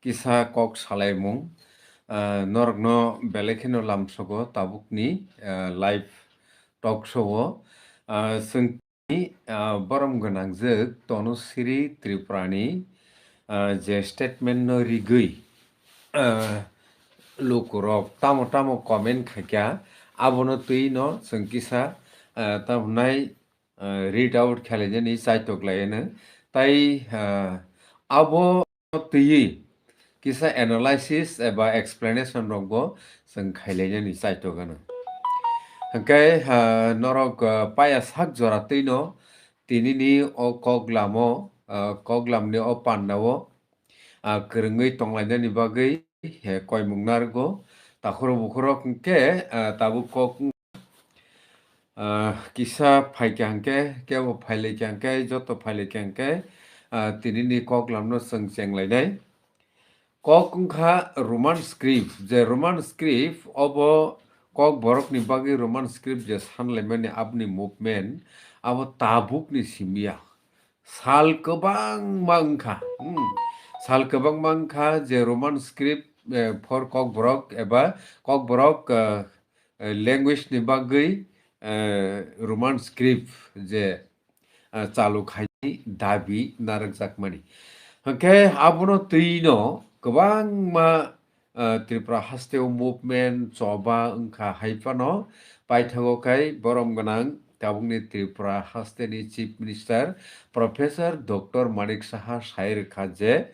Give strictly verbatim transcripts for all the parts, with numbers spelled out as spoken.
kisa kok salaimung, ah, norokno belai kheno lamsogo tabukni, ah, live talk show o. Ah, chwng tini, ah, borom gwnangjwk Tanusri Tripurani, ah, je statement no rigwi, ah, lukurok tamo tamo comment khaikha, abono twi no chwng kisa, ah, tamo nai, ah, read out khailainani chaitok laiano. Tai, ah, abo twiwi kisa analysis eba explanation rokbo chwng khailainani chaitok ano. Hwnkhe, ah, norok, ah, paya sak jora twino tinini o koklamo, ah, koklamni o pandao, ah, kwrwngwi tonglainani bagwi, he, koimung narwgo. Takhoro bukhorok hwnkhe, ah, tabuk kok, ah, kisa phaikha hwnkhe, kebo phailaikha hwnkhe, joto phailaikha hwnkhe, ah, tinini koklamno chwng chenglainai. Kok wngkha Roman script, je Roman script obo kokborokni bagwi Roman script je sanlaimani aboni movement, abo tabukni simiya. Sal kwbangma wngkha, hmm, sal kwbangma wngkha je Roman script, eh, for kokborok eba kokborok, eh, eh, language ni bagwi, eh, Roman script je, eh, chalu khaini dabi narwkjakmani. Hwnkhe abono twino kwbangma, eh, Tripura hasteo movement choba wngkha hai phano paithago khai borom gwnang tabukni Tripura hasteni Chief Minister Professor Doctor Manik Saha sai rwkha je,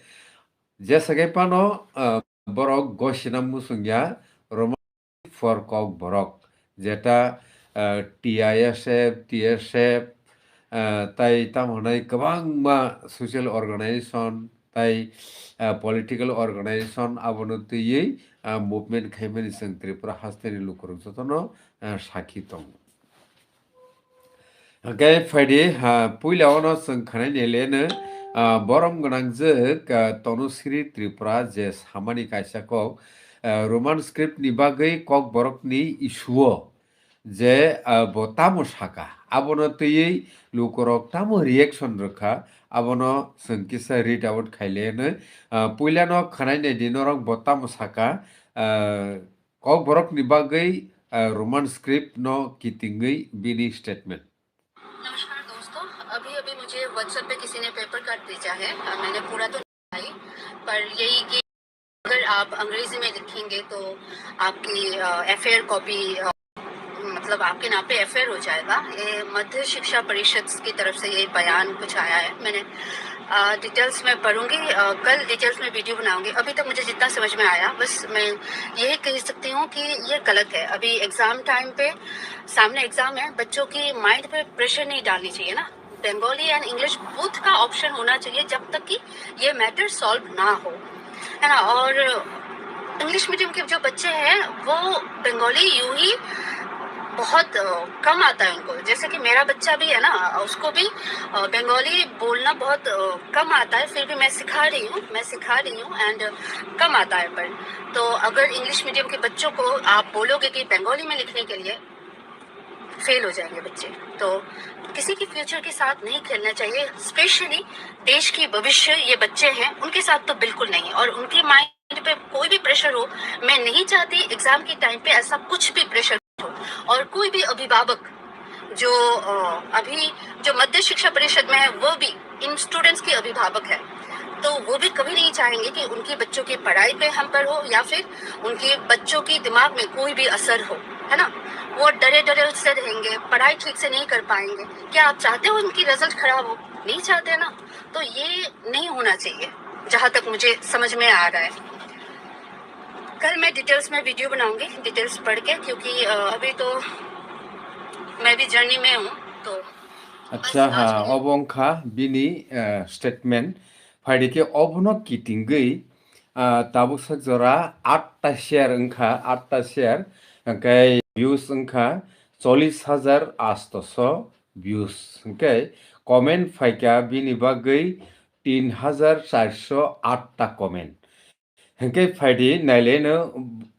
jesa khe phano, eh, borok gosina muchungya Roman for Kokborok, jeta, ah, T I S F, T S F, ah, tai tamo hwnai kwbangma social organization tai, ah, political organization abono twiwi, ah, movement khaimani chwng Tripura hasteni lukurok jotono, ah, sakhi tongo. Hwnkhe phaidi, ha, puila ono chwng khwnai naileno, ah, borom gwnangjwk, ah, Tanusri Tripura je samani kaisa kok, ah, Roman script ni bagwi kokborokni issue o je, ah, bo tamo saka, abono twiwi lukurok tamo reaction rwkha, abono chwng kisa read out khailaino. Ah, puilano khwnai naidi norok bo tamo saka, ah, kokborokni bagwi, ah, Roman script no kitingwi bini statement. नमस्कार दोस्तों, अभी अभी मुझे WhatsApp पे किसी ने paper cut भेजा है। अ, मैंने पूरा तो नहीं पढ़ा, पर यही कि अगर आप अंग्रेजी में लिखेंगे तो आपकी, अ, एफआईआर कॉपी, अ, मतलब आपके नाम पे एफआईआर हो जाएगा। ये मध्य शिक्षा परिषद की तरफ से ये बयान कुछ आया है। मैंने, अ, डिटेल्स में पढ़ूंगी, अ, कल डिटेल्स में वीडियो बनाऊंगी। अभी तक मुझे जितना समझ में आया, बस मैं यही कह सकती हूँ कि ये गलत है। अभी एग्जाम टाइम पे, सामने एग्जाम है, बच्चों की माइंड पे प्रेशर नहीं डालनी चाहिए ना। बंगाली एंड इंग्लिश बोथ का ऑप्शन होना चाहिए जब तक कि ये मैटर सॉल्व ना हो, है ना। और इंग्लिश मीडियम के जो बच्चे हैं, वो बंगाली यूं ही बहुत, अ, कम आता है उनको। जैसे कि मेरा बच्चा भी है ना, उसको भी, अ, बंगाली बोलना बहुत, अ, कम आता है, फिर भी मैं सिखा रही हूँ, मैं सिखा रही हूँ एंड कम आता है। पर तो अगर इंग्लिश मीडियम के बच्चों को आप बोलोगे कि बंगाली में लिखने के लिए, फेल हो जाएंगे बच्चे। तो किसी के फ्यूचर के साथ नहीं खेलना चाहिए, स्पेशली देश की भविष्य ये बच्चे हैं, उनके साथ तो बिल्कुल नहीं। और उनके माइंड पे कोई भी प्रेशर हो, मैं नहीं चाहती एग्जाम के टाइम पे ऐसा कुछ भी प्रेशर हो। और कोई भी अभिभावक जो, अ, अभी जो मध्य शिक्षा परिषद में है, वो भी इन स्टूडेंट्स के अभिभावक है, तो वो भी कभी नहीं चाहेंगे कि उनके बच्चों की पढ़ाई पे हैम्पर हो या फिर उनके बच्चों के दिमाग में कोई भी असर हो, है ना। वो डरे डरे से रहेंगे, पढ़ाई ठीक से नहीं कर पाएंगे। क्या आप चाहते हो उनकी रिजल्ट खराब हो? नहीं चाहते ना। तो ये नहीं होना चाहिए, जहाँ तक मुझे समझ में आ रहा है। कल मैं डिटेल्स में वीडियो बनाऊंगी, डिटेल्स पढ़ के, क्योंकि, अ, अभी तो मैं भी जर्नी में हूँ, तो Acha, ha, obo wngkha bini, eh, statement. Phaidi khe obono kitingwi, ah, tabuk sak jora atta share wngkha, atta share, hwnkhe views wngkha chollish hajar astoso views, hwnkhe comment phaikha bini bagwi tin hajar charso atta comment. Hwnkhe phaidi naileno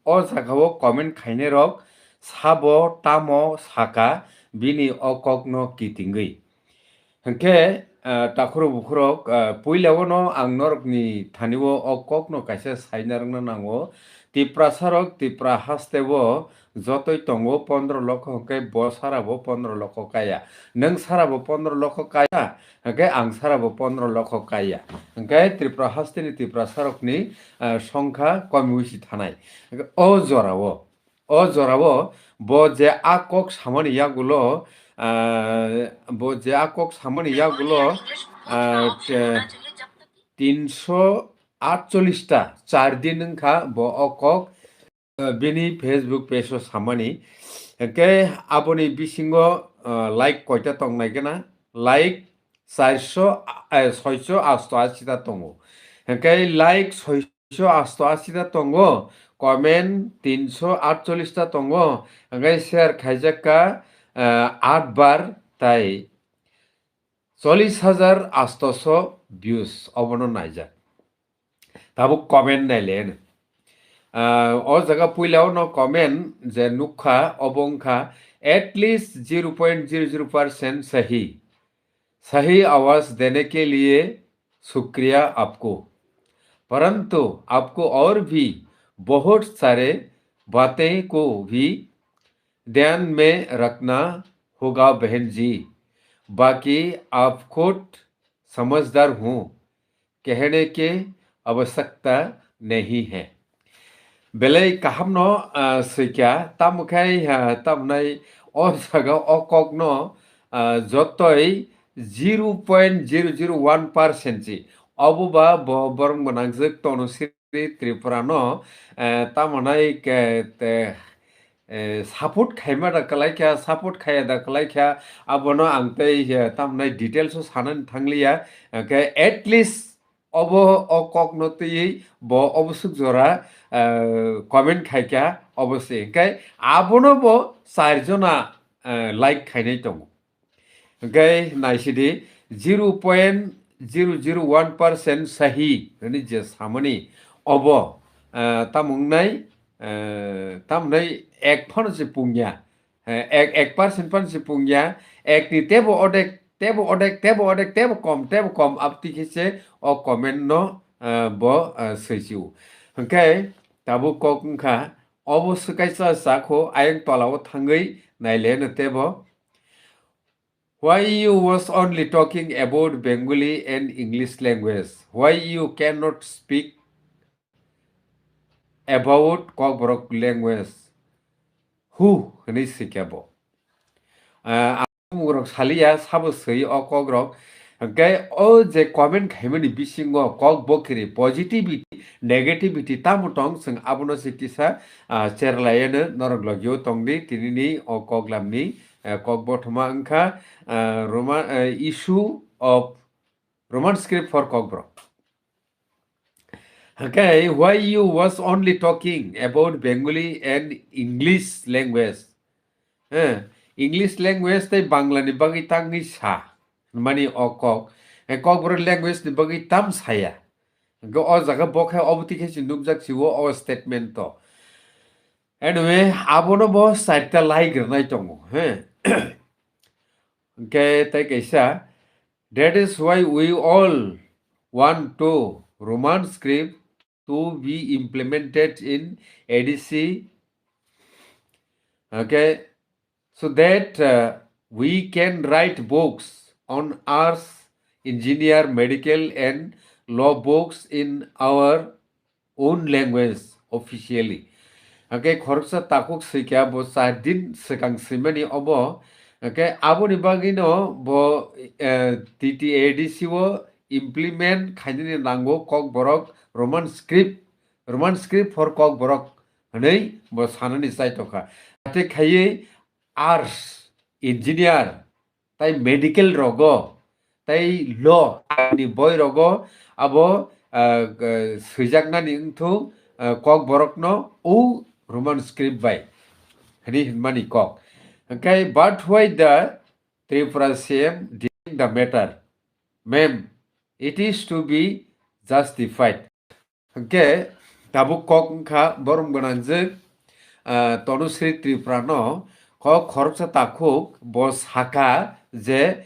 o jagao comment khainairok sabo tamo saka bini o kokno kitingwi. Hwnkhe, Ah, takhurok bukhurok, ah, puilao no ang norokni thanio o kokno kaisa saina rwna nango. Tiprasarok Tipra hasteo jotoi tongo pondro lokho, hwnkhe bo sarabo pondro lokho kaya. Nwng sarabo pondro lokho kaya, hwnkhe ang sarabo pondro lokho kaya. Hwnkhe Tripura hasteni Tiprasarokni, ah, songkha komiui si thanai. Hwnkhe o jorao, o jorao bo je a kok samani yagulo, ah, bo je a kok samani yagulo, ah, te-, tinsho atchollish ta char din wngkha bo o kok, ah, bini Facebook page o samani. Hwnkhe aboni bisingo, ah, like koita tong nai gana? Like charsho, eh, soisho asto ashi ta tongo. Hwnkhe like soisho asto ashi ta tongo, comment tinsho atchollish ta tongo, hwnkhe share khaijak kha, eh, aat bar tai chollish hajar atosho views obono naijak. Tabuk comment naile hwno. Ah, o jaga puilao no comment je nukha, obo wngkha at least zero point zero zero percent sahi. सही आवाज देने के लिए शुक्रिया आपको, परंतु आपको और भी बहुत सारे बातें को भी ध्यान में रखना होगा बहन जी, बाकी आप खुद समझदार हूँ, कहने के आवश्यकता नहीं है। Belai kaham no, ah, swikha, tamo khai, ah, tamo nai o jaga o kok no, ah, jotoi zero point zero zero one percent si. Obo ba bo borok mwnangjak Tanusri Tripura no, eh, tamo nai ke te, eh, support khaima da kwlai kha, support khaya da kwlai kha, abono ang tei, eh, tamo nai details o sanani thangliya, hwnkhe at least obo o kokno twiwi bo oboswk jora, eh, comment khaikha obo se. Hwnkhe abono bo char jona, eh, like khainai tongo. Hwnkhe naisidi zero point zero zero one percent sahi hwnwi je samani obo, eh, tamo wngnai, eh, tamo wngnai ek phano se pungya. Eh, ek, ek percent pan si pungya, ek ni tebo odek, tebo odek, tebo odek, tebo kom, tebo kom, abtwi khe se o comment no, eh, bo, eh, swichio. Hwnkhe tabuk kok wngkha, obo swkaisa chakho ayang tola o thangwi naile no tebo. Why you was only talking about Bengali and English language? Why you cannot speak about Kokborok language? Who? Hwnwi swikha bo. Ah, ang bugrok saliya, sabo swi o kokrok. Hwnkhe o je comment khaimani bisingo kok bokiri positivity, negativity tamo tong, chwng abono se kisa, ah, cherlayeno norok logio tongdi tinini o koklamni, eh, kok bothoma wngkha, ah, Roman, eh, issue of Roman script for Kokborok. Okay, why you was only talking about Bengali and English language? Eh, English language tei Bangla ni bagwi tangwi sa, mani o kok. Eh, Kokborok language ni bagwi tam saya. Hwnkhe o jaga bo khe obo twi khe se nukjak si o, o statement to. Anyway, abono bo charta like rwnai tongo, he. Hwnkhe tei kaisa, that is why we all want to Roman script to be implemented in A D C. Okay, so that, uh, we can write books on arts, engineer, medical and law books in our own language officially. Hwnkhe khoroksa takhuk swikha bo char din swkang swimani obo. Hwnkhe aboni bagwino bo, eh, T T A D C o implement khainani nango Kokborok Roman script, Roman script for Kokborok hwnwi bo sanani chaitokha. Hate khaiwi arts, engineer, tai medical rogo, tai law ni boi rogo abo, ah, g-, swijaknani wngthung, ah, Kokborokno o Roman script bai hwnwi hwnmani kok. Hwnkhe, but why the Tripura C M denying the matter? Ma'am, it is to be justified. Hwnkhe tabuk kok wngkha borom gwnangjwk, ah, Tanusri Tripura no kok khoroksa takhuk bo sakha je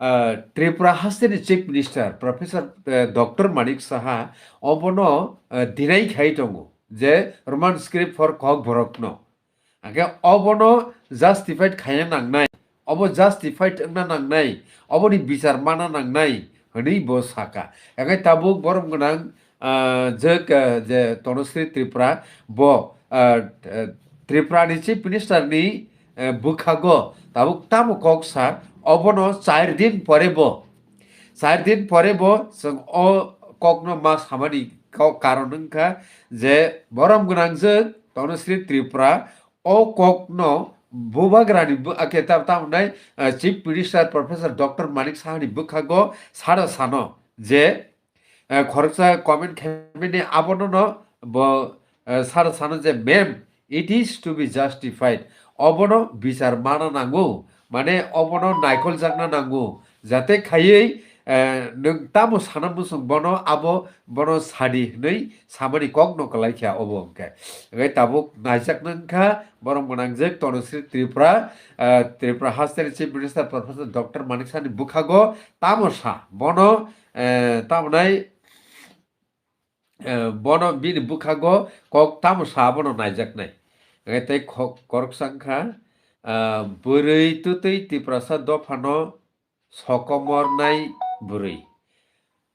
ah, Tripura hasteni Chief Minister Professor, eh, Doctor Manik Saha obono, eh, deny khai tongo je Roman script for Kokborok no. Hake obono justified khaina nangnai, obo justified wngna nangnai, oboni bichar mana nangnai hwnwi bo saka. Hake tabuk borom gwnang, ah, jwk, ah, je Tanushree Tripura bo, ah, eh, Tripura ni Chief Minister ni, eh, bwkhago tabuk tamo kok sa, obono char din pore bo, char din pore bo chwng o kokno ma samani kok karon wngkha je borom gwnang jwk Tanushree Tripura o kokno bubagrani bu-, ake tam-, tamnai, eh, Chief Minister Professor Doctor Manik Sahani bwkhago sada sano je, eh, khoroksa comment khaimani abono no bo, eh, sada sano je, "Ma'am, it is to be justified." Obono bichar mana nango, mane obono naikol jakna nango, jate khaiwi, eh, nwng tamo sana muchung bono abo bono sadi hwnwi samani kok no kwlai kha obo hwnkhe. Hwnkhe tabuk naijak nang kha borok gwnangjak Tanushree Tripura, eh, Tripura hasteni Chief Minister Professor Doctor Manik Sahani bwkhago tamo sa bono, eh, tamo nai, eh, bono bini bwkhago kok tamo sa bono naijaknai. Hwnkhe tei kho-, khoroksa wngkha, ah, bwrwi twtwi Tiprasa dophano sokomornai bwrwi.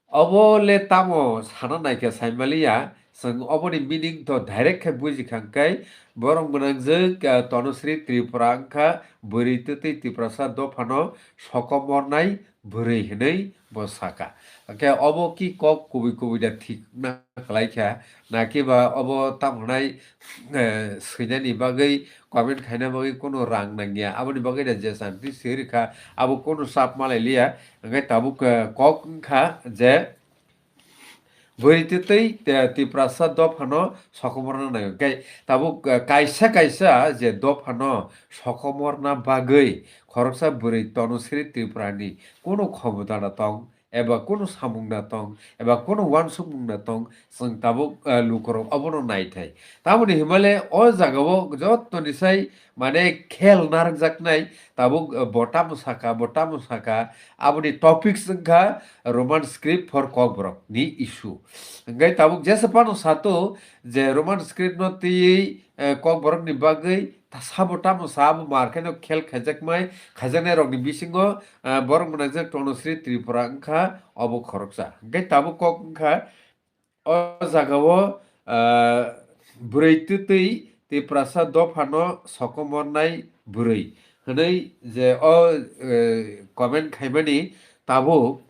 Obo le tamo sana naikha saimaliya, chwng oboni meaning to direct khe bujikha hwnkhe, borok gwnangjwk, ah, Tanushree Tripura wngkha bwrwi twtwi Tiprasa dophano sokomornai bwrwi hwnwi bo saka. Hwnkhe obo ki kok kubui kubui da thik wngna kwlai kha, na kiba obo tamo hwnai, eh, swinani bagwi, comment khaina bagwi kunu rang nangya, aboni bagwi da je santi swi rwkha, abo kunu sap malai liya. Hwnkhe tabuk, eh, kok wngkha je bwrwi twtwi, eh, Tiprasa dophano sokomorna nai. Hwnkhe tabuk, eh, kaisa kaisa je dophano sokomorna bagwi khoroksa bwrwi Tanushree Tripurani kunu khomota da tong, eba kunu samung da tong, eba kunu uansukmung da tong, chwng tabuk, eh, lukurok obono naithai. Tamoni himale o jagao jottoni sai mane khel narwkjaknai, tabuk, eh, bo tamo saka, bo tamo saka, aboni topics wngkha Roman script for Kokborok ni issue. Hwnkhe tabuk jesa phano sato je Roman script no twiwi, eh, Kokborok ni bagwi ta-, sabo tamo sa abo mar kheno khel khaijakmai, khaijaknai rokni bisingo, eh, borok gwnangjak Tanushree Tripura wngkha obo khoroksa. Hwnkhe tabuk kok wngkha o jagao, ah, bwrwi twtwi Tiprasa dophano sokomornai bwrwi hwnwi je o, eh, comment khaimani tabuk,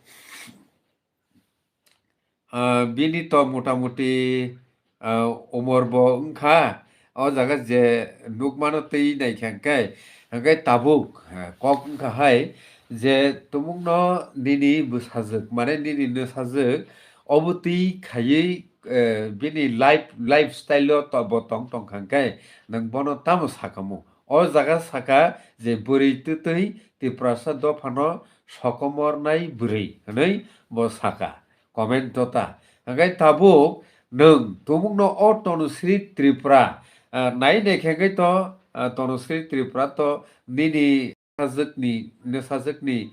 ah, bini to motamuti, ah, umor bo wngkha, o jaga je nukmano twi naikha hwnkhe, hwnkhe tabuk, ah, kok wngkha hai je tumungno nini bwsajwk, mane nini nwsajwk, obo twi khaiwi, eh, bini life, lifestyle o to-, bo tong tongkha hwnkhe nwng bono tamo sakamo? O jaga saka je bwrwi twtwi Tiprasa dophano sokomornai bwrwi hwnwi bo saka comment o ta. Hwnkhe tabuk nwng tumungno o Tanushree Tripura, ah, nai naikha hwnkhe to, ah, Tanushree Tripura to nini sajwkni, nwsajwkni,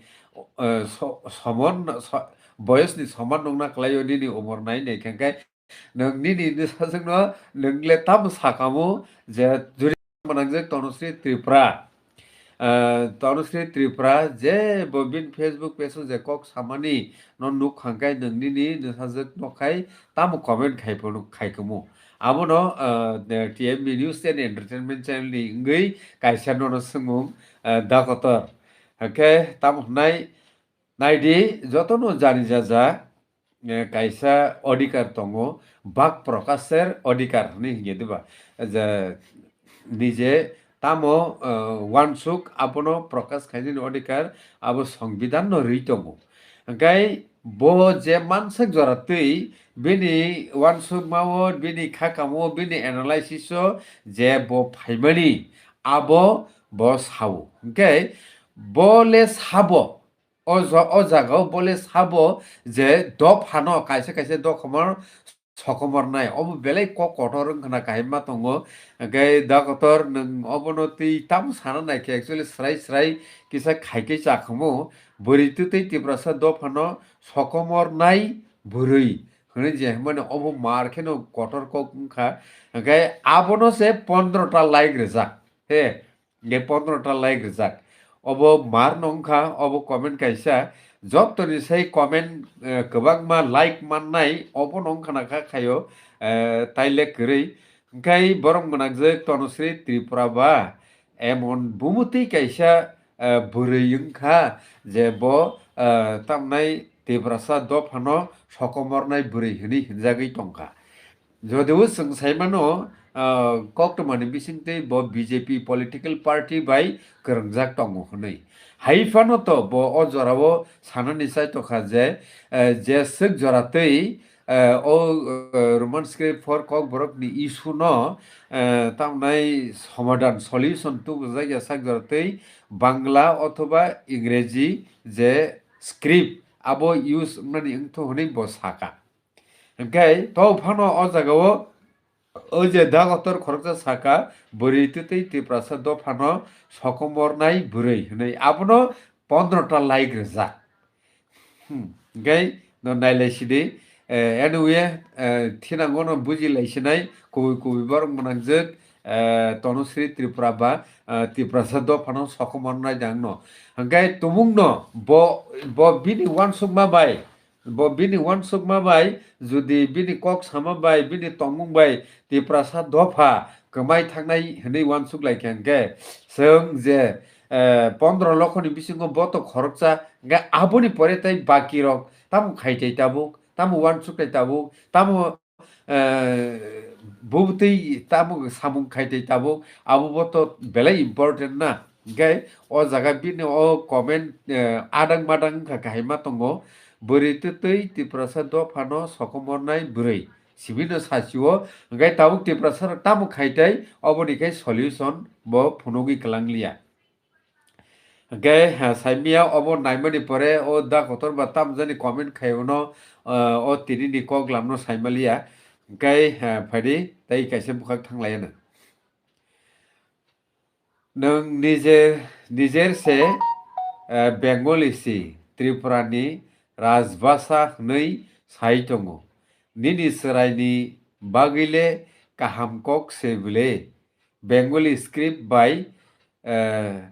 eh, so-, somon, so-, boyosni somon nungna kwlaio nini umor nai naikha hwnkhe nwng nini nwsajwkno nwng le tamo sakamo je juri manangjak Tanushree Tripura. Eh, Tanushree Tripura je bo bini Facebook page o je kok samani no nuk hwnkhe nwng nini nwsajwk nokhai tamo comment khai phano khai kamo. Abono, eh, T M B News and Entertainment channel ni wngwi kaisa nono swngmung, eh, da kotor. Hwnkhe tamo hwnai, naidi, jotono jani jaja, eh, kaisa odhikar tongo, bak prokasher odhikar hwnwi hinkhe diba? Je nije tamo, eh, uansuk abono prokash khainani odhikar abo songbidanno rwi tongo. Hwnkhe bo je mansak jora twi bini uansukmao, bini khakamo, bini analysis o je bo phaimani abo bo sao. Hwnkhe bo le sabo, o jo-, o jagao bo le sabo je dophano, kaisa kaisa dophano sokomornai, obo belai kok kotor wngkhana kahima tongo. Hwnkhe da kotor nwng obono twi tamo sana naikhe actually srai srai kisa khaikhe chakhumu, bwrwi twtwi Tiprasa dophano sokomornai bwrwi hwnwi je hwnmani obo mar kheno kotor kok wngkha. Hwnkhe abono se pondro ta like rijak. He, Ge pondro ta like rijak. Obo mar no wngkha, obo comment kaisa. Jottoni sai comment, eh, kwbangma like mannai, obo no wngkha na kha khayo, eh, taile kwrwi. Hwnkhe borok mwnakjak Tonosri Tripura ba emon bumutwi kaisa, eh, bwrwi wngkha je bo, eh, tamnai Tiprasa dophano sokomornai bwrwi hwnwi hwnjagwi tongkha. Jodibo chwng saimano, ah, koktwmani bisingtwi bo B J P political party bai kwrwngjak tongo hwnwi. Hai phano to bo o jorao sanani chaitokha je, eh, je swk jora twi, eh, o, eh, Roman script for Kokborokni issue no, eh, tamnai somadan, solution tubujak ya sak jora twi Bangla othoba Ingreji je script abo use wngnani wngthu hwnwi bo saka. Hwnkhe to phano o jagao o je da kotor khoroksa saka, bwrwi twtwi Tiprasa dophano sokomornai bwrwi hwnwi abono pondro ta like rijak. Hmm. Hwnkhe no nailai sidi, eh, anyway, eh, thinango no buji lai sinai, kubui kubui borok mwnangjak, eh, Tonosri Tripura ba, eh, Tiprasa dophano sokomornai jang no. Hwnkhe tumung no bo, bo bini uansukma bai, Bo bini uansukma bai, jodi bini kok sama bai, bini tongmung bai Tiprasa dopha kwmai thangnai hwnwi uansuk lai kha hwnkhe, chwng je, eh, pondro lokhoni bisingo bo to khoroksa, hwnkhe aboni pore tei baki rok tamo khai tai tabuk, tamo uansuk tai tabuk, tamo, eh, bubutwi tamo samung khai tai tabuk, abo bo to belai important na. Hwnkhe o jaga bini o comment, eh, adang madang wngkha kahima tongo. Bwrwi twtwi Tiprasa dophano sokomornai bwrwi. Sibino sachio, hwnkhe tabuk Tiprasa rok tamo khai tai, oboni khe solution bo phunugwi kwlang liya. Hwnkhe, ha, saimia obo naimani pore o da kotor ba tamo jani comment khai uno, eh, o tini ni kok lamno saimaliya. Hwnkhe, ha, phaidi tei kaisa bwkhak thanglaiyano. Nwng nijer, nijer se, eh, Bengali si, Tripura ni rajbhasha hwnwi sai tongo. Nini chwraini bagwi le kaham kok se bwle? Bengali script bai, eh,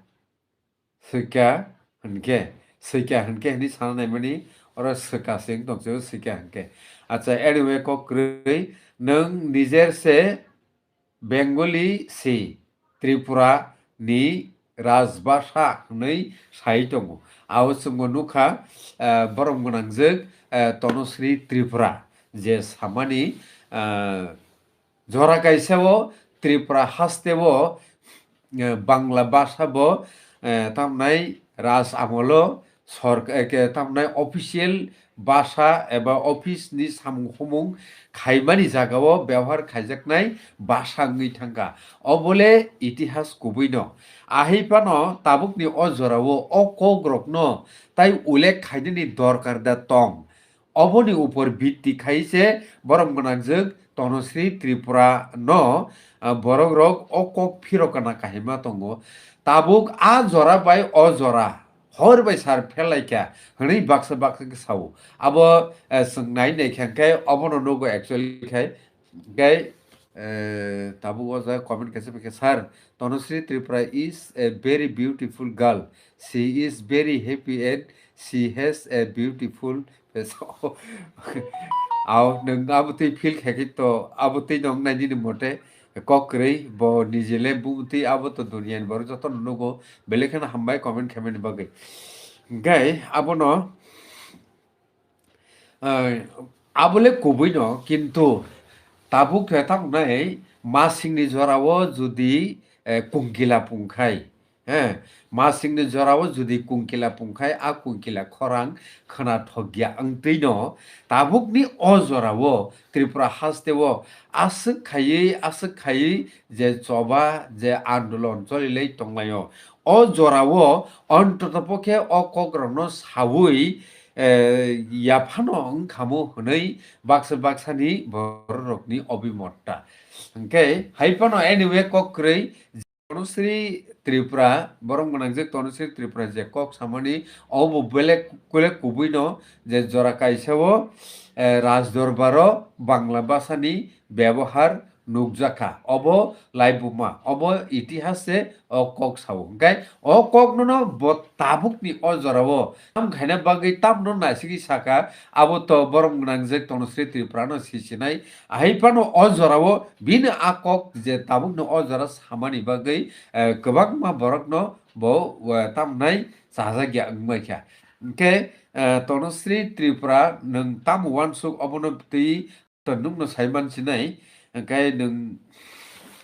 swika hwnkhe, swika hwnkhe hwnwi sana naimani, oro swka se wng tong, swika hwnkhe. Acha, anyway, kok kwrwi, nwng nijer se Bengali si, Tripura ni rajbhasha hwnwi sai tongo. Abo chwngbo nukha, eh, borom gwnangjwk, eh, Tonosri Tripura je samani, eh, jora kaisa o Tripura haste o, eh, Bangla bhasha bo, eh, tamnai raj amolo sork-, eh, ke tamnai official bhasha eba office ni samung humung khaimani jagao bebohar khaijaknai bhasha wngwi thangkha. Obole itihas kubuino. Ahai phano tabukni o jorao o kokrokno tai ullekh khainani dorkar da tong? Oboni upor bitti khai se borom gwnangjwk Tonosri Tripura no, ah, borok rok o kok phirok kana kahima tongo. Tabuk a jora bai o jora hor bai sar pherlaikha hwnwi baksa baksa khe sao. Abo, eh, chwng nai nai khe hwnkhe obono nugo actually khai. Hwnkhe, eh, tabuk o jaga comment kaisa phaikha, "Sir, Tonosri Tripura is a very beautiful girl. She is very happy and she has a beautiful face." Ao, nwng abo twi feel khaikhe to, abo twi nwng nai nini mote kok kwrwi, bo nijele bumtwi abo to duniani borok jotono nugo, belai kheno hambai comment khaimani bagwi. Hwnkhe abono, ah, abole kubuino, kintu tabuk khe tamo nai masingni jorao jodi, eh, kungkila pungkhai, he, masingni jorao jodi kungkila pungkhai, a kungkila khorang khwnathokya wngtwino tabukni o jorao Tripura hasteo aswk khaiwi, aswk khaiwi je choba, je andolon cholilai tonglaio. O jorao ontotopokhe o kokrokno saui, eh, yaphano wngkhamu hwnwi baksa baksani bororokni obimot ta. Hwnkhe hai phano anyway kok kwrwi Tanusri Tripura, borom gwnangjak Tanusri Tripura je kok samani obo belek belek kubuino je jora kaisao, eh, Raj Dorbaro Bangla bhasani bebohar nukjakha. Obo laibuma, obo itihas se o kok sao. Hwnkhe o kok nono bo tabukni o jorao tam khaina bagwi tamno naisigwi saka, abo to borom gwnangjak Tanusri Tripura no sisinai. Ahai phano o jorao bini a kok je tabukni o jora samani bagwi, eh, kwbangma borokno bo, eh, tamnai chajakya wngmai kha. Hwnkhe, eh, Tanusri Tripura nwng tamo uansuk obono twi to nwngno sai mansinai, hwnkhe nwng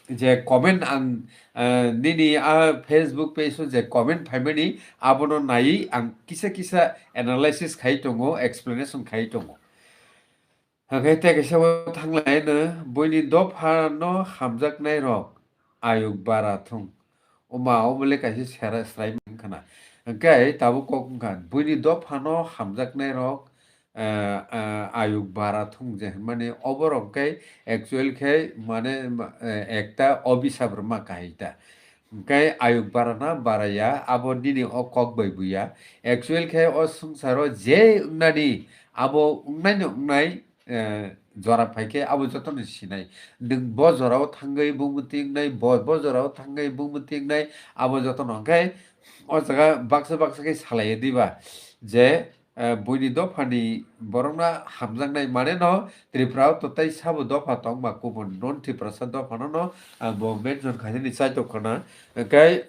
je comment ang, eh, nini a Facebook page o je comment phaimani abono naiwi ang kisa kisa analysis khai tongo, explanation khai tongo. Hwnkhe tei kaisa o thanglaino buini dophano hamjaknairok ayuk bara thung. Oma obo le kaisa sera-, srai mankha na. Hwnkhe tabuk kok wngkha, buini dophano hamjaknairok, eh, eh, ayuk bara thung je hwnmani oborok khe actual khe mane, eh, ekta obisap rwma kahai ta. Hwnkhe ayuk bara na bara ya, abo nini o kok bai buya. Actual khe o swngcharo je wngnani, abo wngnaino wngnai, eh, jora phai khe abo jotono sinai. Nwng bo jorao thangwi bumwtwi wngnai, bo, bo jorao thangwi bumwtwi wngnai, abo jotono hwnkhe o jaga baksa baksa khe salaiya diba je, eh, buini dophani borokno hamjaknai mane no Tripura o to tei sabo dopha tongma kubun non Tiprasa dophano no, ah, bo mention khainani chaitok khna. Hwnkhe,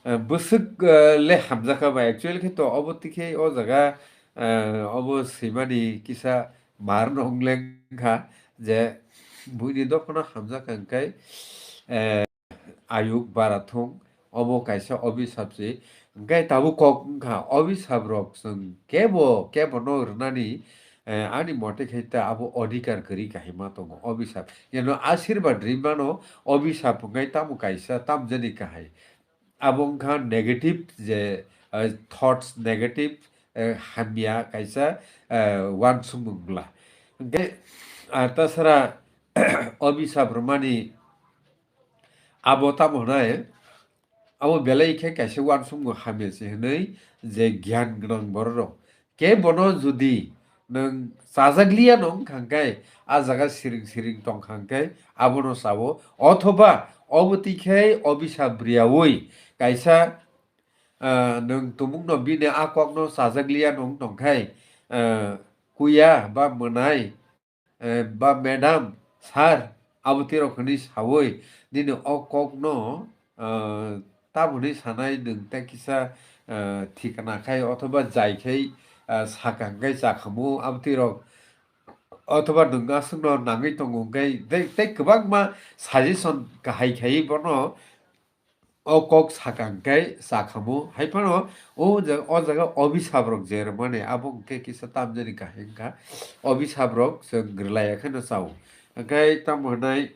eh, bwswk, eh, le hamjakha ba actually khe to obo tikhe o jaga, eh, obo swimani kisa mar no wng lengkha je buini dophano hamjakha hwnkhe, eh, ayuk bara thung, obo kaisa obisap se. Hwnkhe tabuk kok wngkha, obisap rok chwng kebo, kebo no rwnani, eh, ani mote khe ta abo odhikar kwrwi kahai ma tongo, obisap. Yeno asirwad rwi mano, obisap hwnkhe tamo kaisa, tamjani kahai. Abo wngkha negative je, eh, thoughts, negative, eh, hamya kaisa, eh, uansukmung bwla. Hwnkhe, ah, tasara obisap rwmani abo tamo hwnai, abo belai khe kaisa uansukmung hamya se hwnwi je gyan gwnang bororok. Khe bono jodi nwng chajakliya no wngkha hwnkhe, a jaga siring siring tongkha hwnkhe abono chao, othoba obo twi khe obisap riyaui kaisa, ah, nwng tumungno bini a kokno chajakliya no wng tongkhe, ah, kuya ba mwnai, eh, ba madam, sir, abo twi rok hwnwi saui nini o kokno, ah, tamoni sanai nwng tei kisa, ah, thikna khai othoba jai khai, ah, sakang khai chakhamu abo twi rok, othoba nwng aswkno nangwi tongo hwnkhe tei, tei kwbangma suggestion kahai khai bono o kok sakang khai chakhamu. Hai phano o ja-, o jaga obisap rok je rwmani abo hwnkhe kisa tamjani kahai wngkha. Obisap rok chwng rwlaiya kheno chao. Hwnkhe tamo hwnai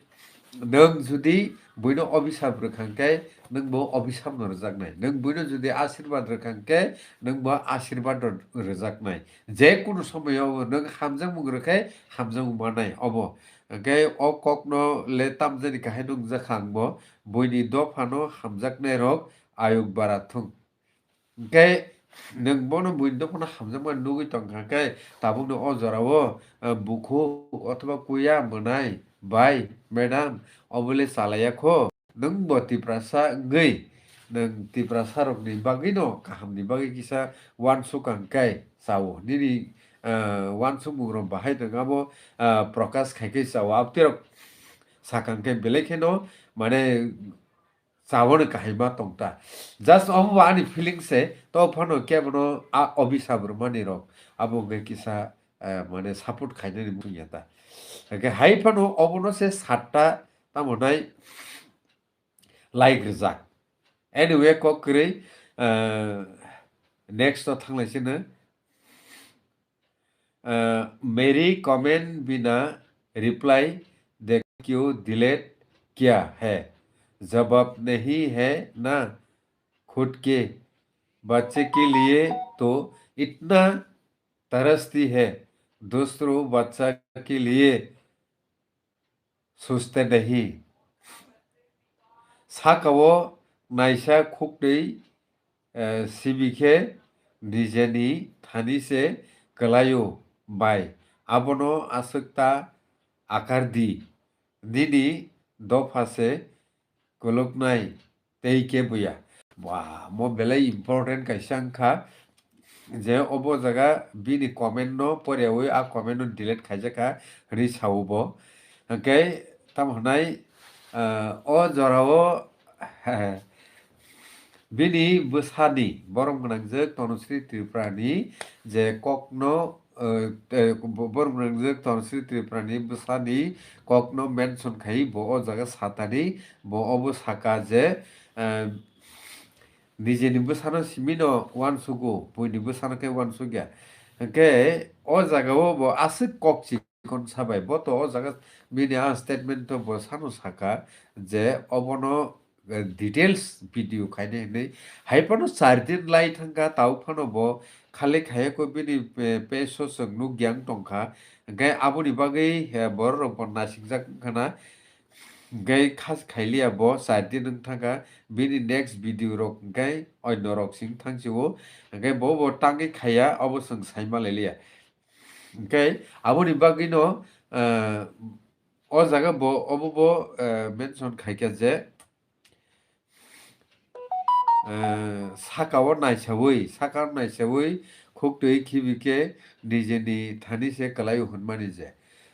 nwng jodi buino obisap rwkha hwnkhe nwng bo obisap no rwjaknai. Nwng buino jodi asirwad rwkha hwnkhe nwng bo asirwad no rwjaknai. Je kunu somoyo nwng hamjakmung rwkhe hamjakmung manai obo. Hwnkhe o kokno le tamjani kahai nukjakha ang bo, buini dophano hamjaknairok ayuk bara thung. Hwnkhe nwng bono buini dophano hamjakmani nugwi tongkha khe tabukni o jorao, eh, bukhu othoba kuya mwnai bai, madam, obo le chalaiya kho. Nwng bo Tiprasa wngwi, nwng Tiprasa rokni bagwino kahamni bagwi kisa uansukang khe chao. Nini, ah, uansukmung rok bahai nwng abo, ah, prokash khai khe chao. Abtwi rok sakang khe belai kheno, mane, chaono kahai ma tong ta. Just omo bo ani feeling se, to phano kebono a obisap rwmani rok abo wngkhe kisa, ah, mane, support khainani muchung ya ta. Hwnkhe hai phano obono se satta tamo nai like rijak. Anyway, kok kwrwi, ah, next o thanglai sino. Ah, मेरी comment बिना reply देख क्यों delete किया है? जवाब नहीं है ना खुद के बच्चे के लिए तो इतना तरसती है, दूसरों बच्चा के लिए सोचते नहीं। Saka o naisa khuktwi, eh, simi khe nijeni thani se kwlaio bai, abono aswk ta akar di, nini dopha se kwlwknai tei khe buya. Ba, mo belai important kaisa wngkha je obo jaga bini comment no porewi a comment no delete khaijakha hwnwi sao bo. Hwnkhe tamo hwnai, ah, o jorao bini bwsani borom gwnangjwk Tanusri Tripurani je kokno, eh, eh, bo-, borom gwnangjwk Tanusri Tripurani bwsani kokno mention khai bo o jaga satani bo obo saka je, eh, nijeni bwsano simino uansugo, buini bwsano khe uansukya. Hwnkhe o jagao bo aswk kok chikon sabai, bo to o jaga bini a statement to bo sano saka je obono, eh, details video khainai hinwi. Hai phano char din lai thangkha, tao phano bo khali khayako bini, eh, page o chwng nukya wng tongkha. Hwnkhe aboni bagwi, eh, borok rok bo nasingjak wngkha na. Hwnkhe khas khailiya bo char din wng thangkha, bini next video rok hwnkhe oino rok sing thangsi o, hwnkhe bo bo tangwi khaiya obo chwng sai ma lailiya. Hwnkhe aboni bagwino, eh, o jaga bo obo bo, eh, mention khaikha je, eh, saka o naisawi, saka o naisawi khuktwi khibi khe nijeni thani se kwlaio hwnmani je.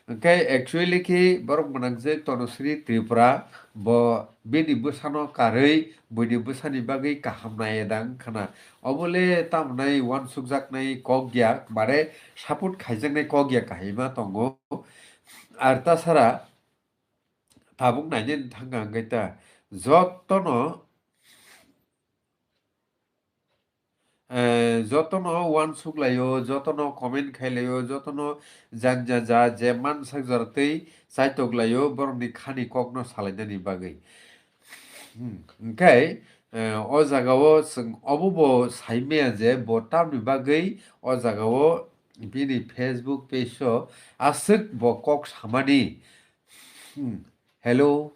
Hwnkhe actually khe borok gwnangjwk Tanusri Tripura bo bini bwsano karwi buini bwsani bagwi kaham naiya da wngkha na. Obo le tamo nai uansukjaknai kok ya, bare support khaijaknai kok ya kahima tongo. Ar tasara tabuk nainani thangkha hwnkhe ta jotono, eh, jotono uansuk laio, jotono comment khai laio, jotono janja ja je mansak jora tei chaitok laio borokni khani kokno salainani bagwi. Hmm, hwnkhe, eh, o jagao chwng obo bo sai maya je bo tamni bagwi o jagao bini Facebook page o aswk bo kok samani. Hmm, hello.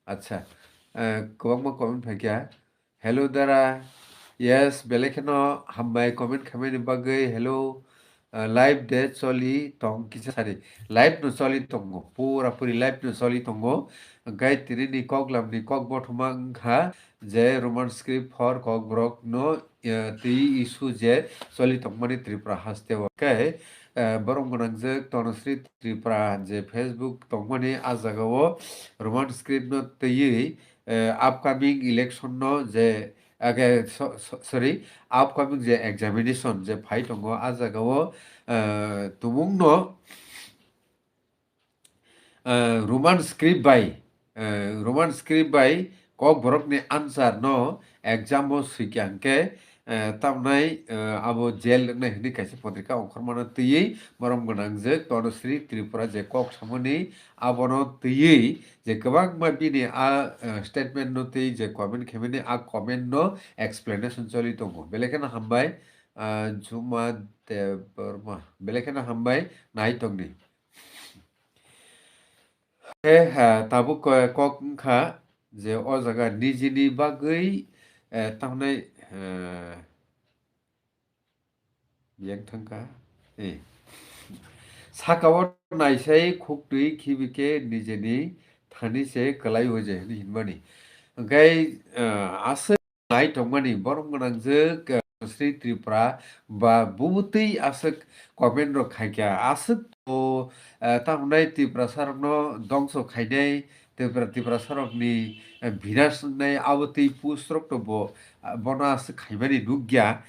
Acha, eh, kwbangma comment phaikha. Hello dara. Yes, belai kheno hambai comment khaimani bagwi. Hello. Eh, live de choli tong kisa sari. Live no choli tongo. Pura puri live no choli tongo. Hwnkhe tini ni koklam ni kok bothoma wngkha je Roman script for Kokborok no, eh, twi issue je choli tongmani Tripura haste o. Hwnkhe, eh, borok gwnangjwk Tanusri Tripura je Facebook tongmani a jagao Roman script no twiwi, eh, upcoming election no je, age, so-, so-, sorry, upcoming je examination je phai tongo a jagao, eh, tumung no, eh, Roman script bai, eh, Roman script bai Kokborok ni answer no exam o swikha hwnkhe, eh, tamnai, eh, abo jail wngnai hwnwi kaisa potrika ongkhormano twiwi borom gwnangjwk Tanusri Tripura je kok samani abono twiwi je kwbangma bini a, eh, statement no twi je comment khaimani a comment no explanation choli tongo. Belai kheno hambai, ah, Juma Debbarma. Belai kheno hambai, nai tongdi. Eh, ha, tabuk ko-, kok wngkha je o jaga nijini bagwi, eh, tamnai, eh, yang thangkha. Eh. Saka o naisai khuktwi khibi khe nijini thani se kwlai o je hwnwi hinmani. Hwnkhe, eh, aswk nai tongmani borom gwnangjwk, eh, Sri Tripura ba bubutwi aswk comment rok khaikha, aswk to, eh, tamhnai Tiprasa rokno dongso khainai, Tipra-, Tiprasa rokni, eh, binas wngnai abo twi post rok to bo, ah, bono aswk khaimani nukya.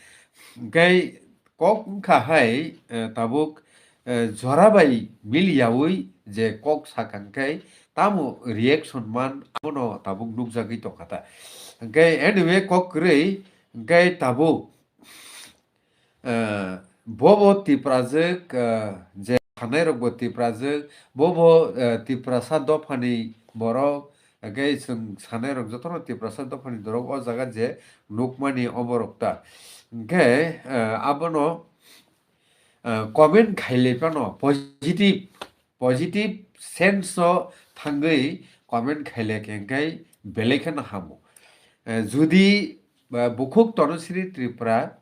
Hwnkhe kok wngkha hai, eh, tabuk, eh, jora bai miliyaui je kok sakha hwnkhe tamo reaction man abono tabuk nukjagwi tongkha ta. Hwnkhe anyway kok kwrwi hwnkhe tabuk, eh, bobo Tiprajwk, eh, je thanai rokbo Tiprajwk, bobo, eh, Tiprasa dophani borok, Hwnkhe chwng sanairok jotono Tiprasa dophani dorok o jaga je nukmani oborok ta. Hwnkhe, eh, abono, eh, comment khailai phano positive, positive sense o thangwi comment khailai khe hwnkhe belai kheno hamo. Eh, judi, eh, bukhuk Tanusri Tripura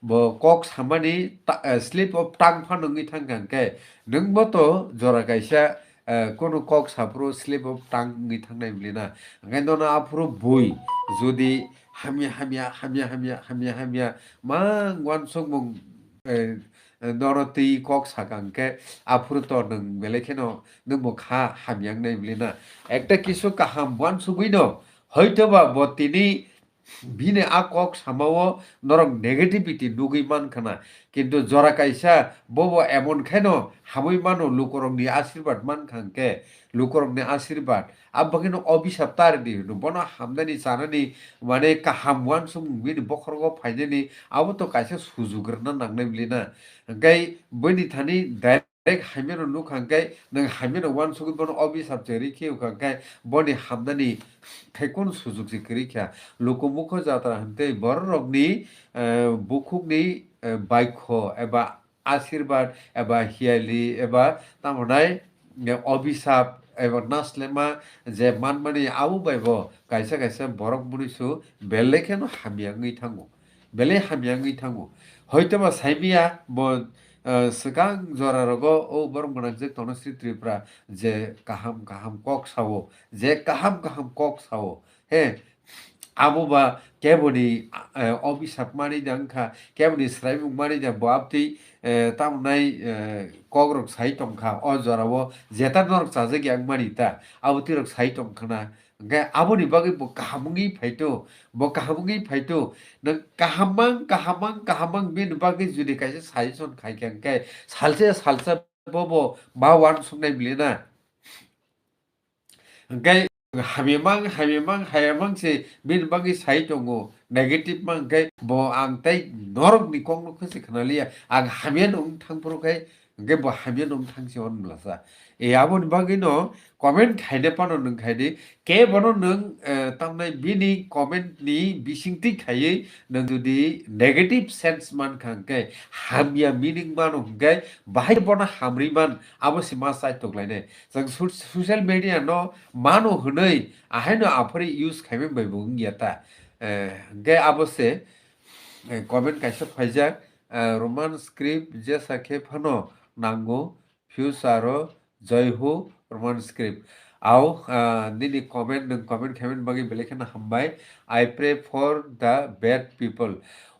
bo kok samani ta-, eh, slip of tongue phano wngwi thangkha hwnkhe, nwngbo to jora kaisa, eh, kunu kok saphuru slip of tongue wngwi thangnai bwlina. Hwnkhe nono aphuru bui judi hamya, hamya, hamya, hamya, hamya, hamya mang uansukmung, eh, eh, nono twi kok sakha hwnkhe, aphuru to nwng belai kheno nwngbo kha hamya wngnai bwlina. Ekta kisu kaham uansugwino hoitoba bo tini bini a kok samao norok negativity nugwi mankha na, kintu jora kaisa bobo emon kheno hamwi mano, lukurokni asirbad mankha hwnkhe, lukurokni asirbad. Abo bakheno obisap ta rwdi hwno, bono hamnani chanani, mane kaham uansukmung bini bokhorogo phainani, abo to kaisa sujuk rwna nangnai bwlina. Hwnkhe bini thani direct hamyano nukha hwnkhe, nwng hamyano uansugwi bono obisap se rikhe wngkha hwnkhe, boni hamnani khai kunu sujuk se kwrwi kha. Luku mukho jatra hwntwi bororokni, eh, bukhukni, eh, baikho eba asirbad eba hiyali eba tamo nai, eh, obisap eba naslema je manmani abo bai bo kaisa kaisa borok munisu belai kheno hamya wngwi thango. Belai hamya wngwi thango. Hoitoba saimaya bo, eh, swkang jora rogo o borok gwnang je Tanusri Tripura je kaham kaham kok sao, je kaham kaham kok sao. He, abo ba keboni, eh, obisap mani da wngkha, keboni swraimung mani da bo abtwi, eh, tamo nai, eh, kok rok sai tongkha o jora o, jeta norok chajak ya wngmani ta, abo twi rok sai tongkha na. Hwnkhe aboni bagwi bo kaham wngwi phaito, bo kaham wngwi phaito. Nwng kaham mang, kaham mang, kaham mang bini bagwi judi kaisa suggestion khai kha hwnkhe salsa, salsa bobo ma uansuknai bwlina. Hwnkhe hamya mang, hamya mang, hamya mang se bini bagwi sai tongo, negative mang hwnkhe bo ang tei norokni kokno khe se khna liya, ang hamyano wng thang phuru khai, hwnkhe bo hamyano wng thang se hwn bwlasa. E aboni bagwino comment khaina phano nwng khai di, kebono nwng, eh, tamnai bini comment ni bisingtwi khaiwi nwng judi negative sense mankha hwnkhe, hamya meaning mano hwnkhe, bahai bono hamri man, abo se ma chai toklainai. Chwng so-, social media no mano hwnwi ahaino aphari use khaimani bai bo wngya ta. Eh, hwnkhe abo se, eh, comment kaisa phaijak, eh, Roman script jesa khe phano nango, future o Jai Ho Roman script. Ao, ah, nini comment, nwng comment khaimani bagwi belai kheno hambai. I pray for the bad people.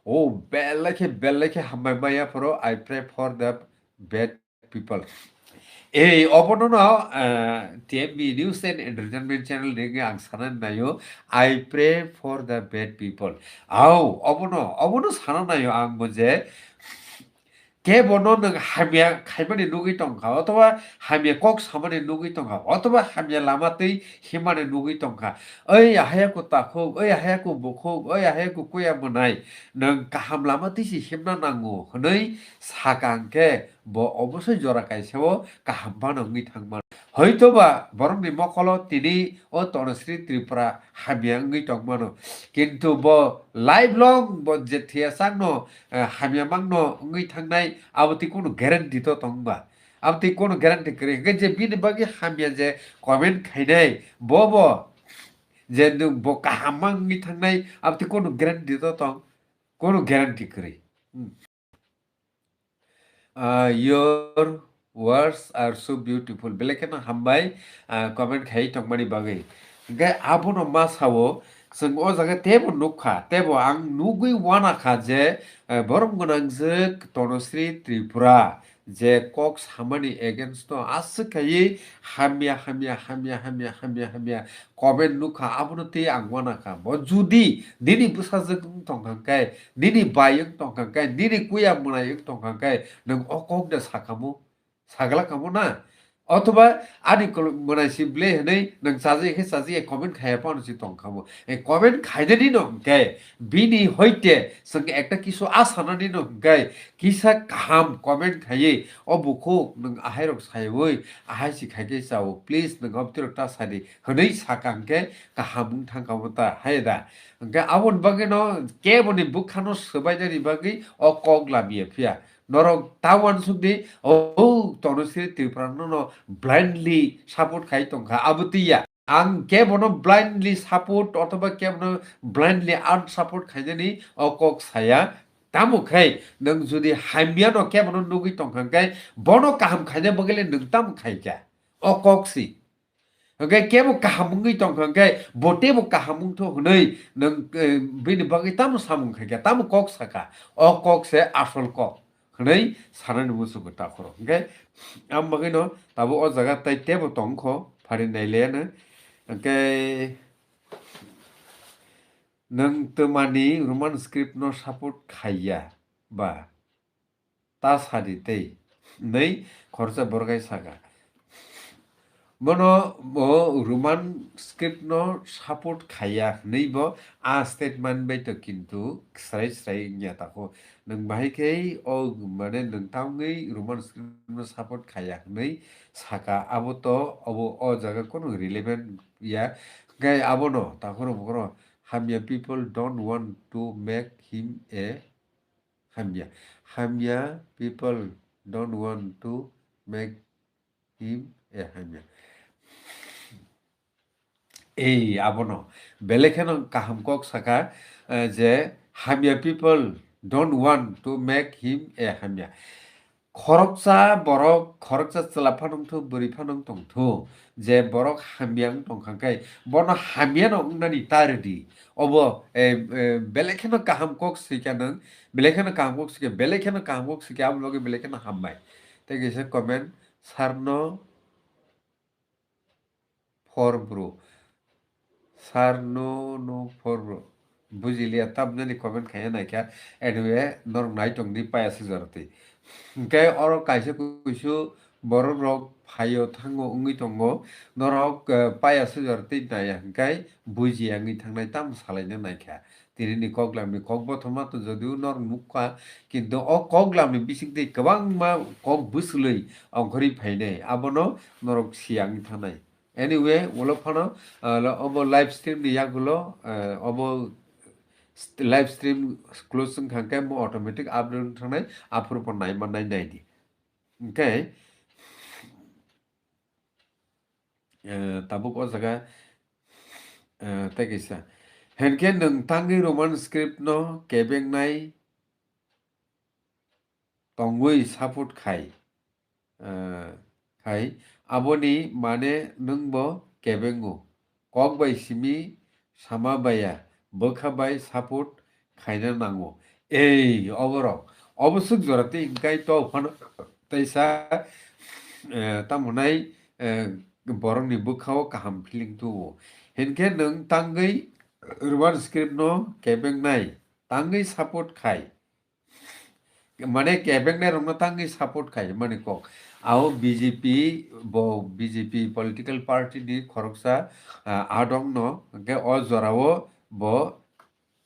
O belai khe, belai khe hambai maya phoro, I pray for the bad people. Ei, obono no, ah, T M B News and Entertainment Channel ni wngwi ang sana naio, I pray for the bad people. Ao, obono, obono sana naio ang bo je, kebono nwng hamya khaimani nugwi tongkha, otoba hamya kok samani nugwi tongkha, otoba hamya lama twi himani nugwi tongkha. Oi ahaya ku takhuk, oi ahaya ku bukhuk, oi ahaya ku kuya mwnai, nwng kaham lama twi se himna nango hwnwi sakha hwnkhe, bo obosoi jora kaisa o kaham phano wngwi thangmano. Hoitoba borokni mokolo tini o Tanusri Tripura hamya wngwi tongmano. Kintu bo life long bo je thwiya changno, eh, hamya mangno wngwi thangnai, abo twi kunu guarantee to tongba? Abo twi kunu guarantee kwrwi. Hwnkhe je bini bagwi hamya je comment khainai, bo bo je nwng bo kaham mang wngwi thangnai, abo twi kunu guarantee to tong? Kunu guarantee kwrwi. Hmm. Ah, your words are so beautiful. Belai kheno hambai, ah, comment khai tongmani bagwi. Hwnkhe abono ma sao, chwng o jaga teibo nukha, teibo ang nugwi uanakha je, eh, borom gwnangjwk Tanusri Tripura je kok samani against no aswk khaiwi hamya, hamya, hamya, hamya, hamya, hamya comment nukha, abono tei ang uanakha. Bo judi nini bwsajwk wng tongkha hwnkhe, nini bai wng tongkha hwnkhe, nini kuya mwnai wng tongkha hwnkhe, nwng o kok de sakhamu? Sagla kamo na? Othoba ani kol-, mwnai si ble hwnwi nwng chajakya khe chajakya comment khaiya phano si tong kha bo. E comment khainani no hwnkhe bini hoite chwng ekta kisu asanani no hwnkhe kisa kaham comment khaiwi o bukhuk nwng ahairok saiwi ahai si khaikhe chao, please nwng obwtwirok ta sadi hwnwi saka hwnkhe kaham wng thang kha bo ta hai da. Hwnkhe aboni bagwi no keboni bwkhano swbainani bagwi o kok lamya phiya. Norok ta uansuk di, o, Tanusri Tripura no, no blindly support khai tong kha, abo twi ya. Ang kebono blindly support othoba kebono blindly unsupport khainani o kok saya. Tamo khai, nwng jodi hamya no kebono nugwi tong kha khe, bono kaham khaina bagwi le nwng tamo khai kha? O kok si. Hwnkhe kebo kaham wngwi tong kha hwnkhe, bo teibo kaham wngtho hwnwi nwng, eh, bini bagwi tamo samung khai kha, tamo kok saka? O kok se asol kok hwnwi sanani muchungo takhoro. Hwnkhe, am bagwino tabuk o jaga tai teibo tongkho, phari nailaiano. Hwnkhe, nwng twmani Roman script no support khaiya ba? Ta sadi tei, hwnwi khoroksa borok hai saka. Bono bo Roman script no support khaiya hwnwi bo a statement bai to kintu srai srai wngya tako. Nwng bahai khe o mane nwng ta wngwi Roman script no support khaiya hwnwi saka, abo to obo o jaga kono relevant ya. Hwnkhe abono takhoro bukhoro hamya people don't want to make him a hamya. Hamya people don't want to make him a hamya. Ei, abono. Belai kheno kaham kok saka, eh, je hamya people don't want to make him a hamya. Khoroksa borok, khoroksa chwla phano wngthu, bwrwi phano wng tongthu, je borok hamya wng tong kha khe, bono hamya no wngnani ta rwdi. Obo, eh, eh, belai kheno kaham kok swikha nwng, belai kheno kaham kok swikha, belai kheno kaham kok swikha, abo logi belai kheno hambai. Tei kaisa comment, sir no for bro. Sir no, no for bro. Bujiliya, tamjani comment khaiya naikha. Anyway, norok nai tongdi paya sujaro twi. Hwnkhe oro kaisa kuisu borok rok phaio thango wngwi tongo. Norok, eh, paya sujaro twi naiya hwnkhe bujiya wngwi thangnai tamo salaina naikha. Tinini kok lamni kok bothoma to jodio norok nukha, kintu o kok lamni bisingtwi kwbangma kok bwswlwi ongkhorwi phainai, abono norok siya wngwi thangnai. Anyway, ulo phano, ah, lo-, obo live stream ni yagulo, eh, obo st-, live stream close wngkha khe mo automatic upload wng thangnai, aphuru pho naima nai naidi. Hwnkhe, eh, tabuk o jaga, eh, tei kaisa. Hwnkhe nwng tangwi Roman script no kebengnai tongwi support khai, eh, khai, aboni mane nwngbo kebengo. Kok bai simi sama baya, bwkha bai support khaina nango. Ei, oborok, obo swk jora tei hwnkhe to phano teisa, eh, tamo nai, eh, borokni bwkhao kaham feeling tuo. Hinkhe nwng tangwi Roman script no kebengnai, tangwi support khai. Mane kebengnai rokno tangwi support khai mani kok. Ao B J P, bo B J P political party ni khoroksa, ah, adong no, hwnkhe o jorao bo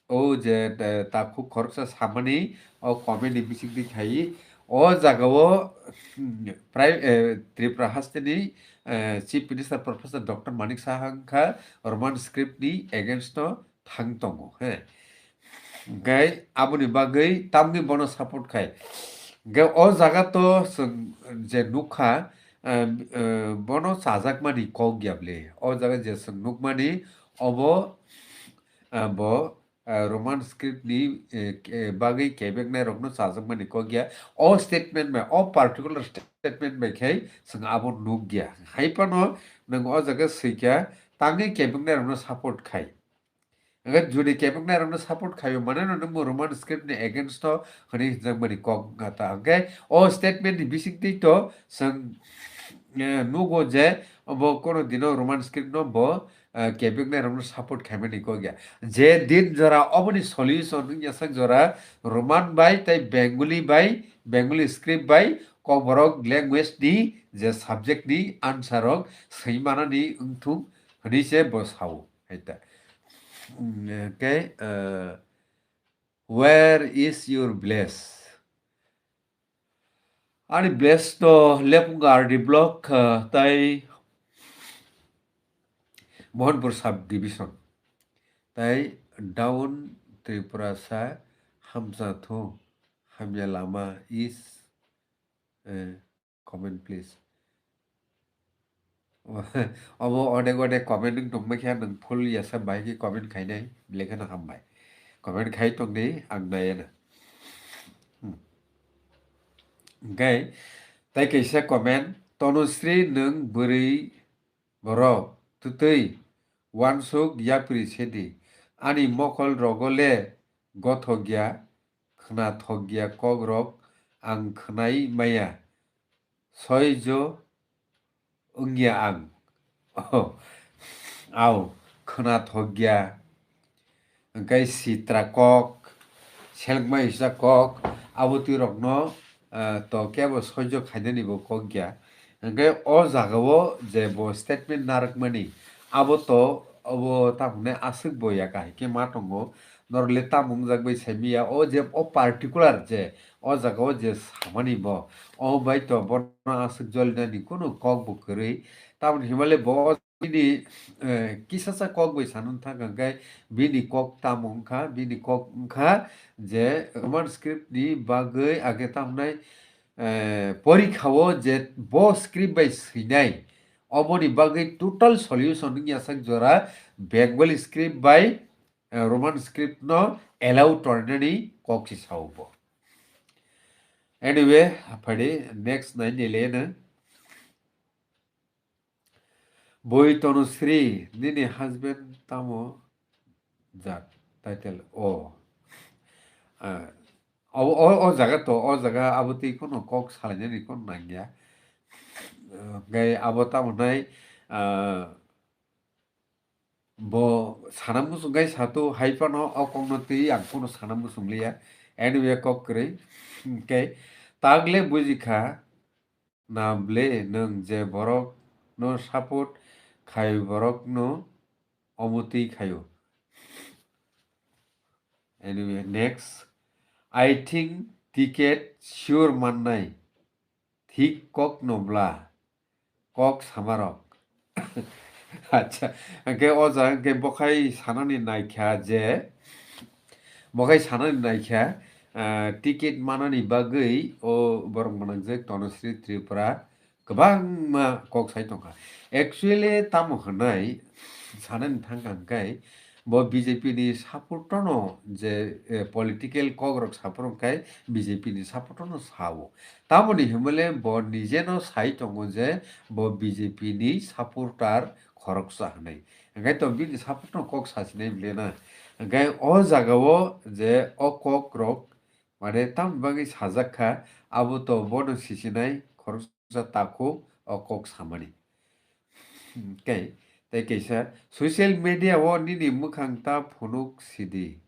o je, eh, takhuk khoroksa samani o comment ni bisingtwi khai o jagao, hmm, prai-, eh, Tripura hasteni, eh, Chief Minister Professor Doctor Manik Saha wngkha Roman script ni against no thang tongo, he. Hwnkhe aboni bagwi tamni bono support khai. Hwnkhe o jaga to chwng je nukha, eh, eh, bono chajakmani kok ya bwle. O jaga je chwng nukmani, obo, eh, bo, eh, Roman script ni, eh, ke-, bagwi kebeknai rokno chajakmani kok ya. O statement bai, o particular statement bai khai chwng abo nukya. Hai phano nwng o jaga swikha, tangwi kebeknai rokno support khai. Hwnkhe jodi kebeknai rokno support khaio, mane no nwngbo Roman script ni against o hwnwi hwnjakmani kok wngkha ta. Hwnkhe o statement ni bisingtwi to chwng, eh, nugo je obo kono dino Roman script no bo, eh, kebeknai rokno support khaimani kok ya. Je din jora oboni solution wngya sak jora Roman bai tei Bengali bai, Bengali script bai Kokborok language ni je subject ni answer rok swi manani wngthung hwnwi se bo sao. Hai ta. Mm, okay, uh, where is your bless? Ani bless to Lepunga R D block, uh, tai Mohanpur sub division. Tai down Tripura sa hamsa thu hamya lama is, eh, comment please. Obo onek onek comment wng tongma khe nwng full yasa bai khe comment khainai, belai kheno hambai. Comment khai tongdi, ang naiya na. Hmm. Hwnkhe tai kaisa comment, "Tanusri nwng bwrwi borok twtwi uansuk yapri sedi. Ani mokol rogo le gothok ya, khwnathok ya kok rok ang khwnai maya. Soijo wngya ang." Au, khwnathok ya. Hwnkhe sitra kok, selengma isa kok, abo twi rokno, eh, to kebo soijo khainani bo kok ya. Hwnkhe o jaga o je bo statement narwkmani, abo to obo tamo hwnwi aswk bo ya kahai khe ma tongo. Norok le tamo wngjak bai sai manya, o je o particular je o jaga o je samani bo, o bai to bono aswk jolinani kunu kok bo kwrwi. Tamoni himale bo bini, eh, kisasa kok bai sanani thangkha hwnkhe bini kok tamo wngkha, bini kok wngkha je Roman script ni bagwi age tamnai, eh, porikha o je bo script bai swinai, oboni bagwi total solution wngya sak jora Bengali script bai, eh, Roman script no allow tornani kok si sao bo. Anyway, phadi next nai nile no. Boi Tanusri, nini husband tamo jat? Title o. Ah, o, o, o jaga to, o jaga abo twi kono kok salainani kono nangya. Ah, hwnkhe abo tamo nai, ah, bo sana muchung kai sato hai phano o kokno twi ang kono sana muchung liya. Anyway, kok kwrwi. Hwnkhe tagle bujikha, na ble nwng je borok no support khai borok no omo twi khaio. Anyway, next. I think ticket sure mannai. Thik kok no bla. Kok samarok. Acha, hwnkhe o jaga hwnkhe bokhai sanani naikha je, bokhai sanani naikha, ah, ticket manani bagwi o borok mwnangjak Tanusri Tripura kwbangma kok sai tongkha. Actually, tamo hwnai sanani thangkha hwnkhe, bo B J P ni support no je, eh, political kok rok support wngkha, B J P ni support no sao. Tamoni himale bo nije no sai tongo je bo B J P ni supporter khoroksa hwnwi. Hwnkhe to bini support no kok sasinai bile na. Hwnkhe o jaga o je o kok rok mane tamni bagwi sajak kha, abo to bono sisinai khoroksa takhuk o kok samani. Hwnkhe tei kaisa social media o nini mwkhang ta phunuk sidi.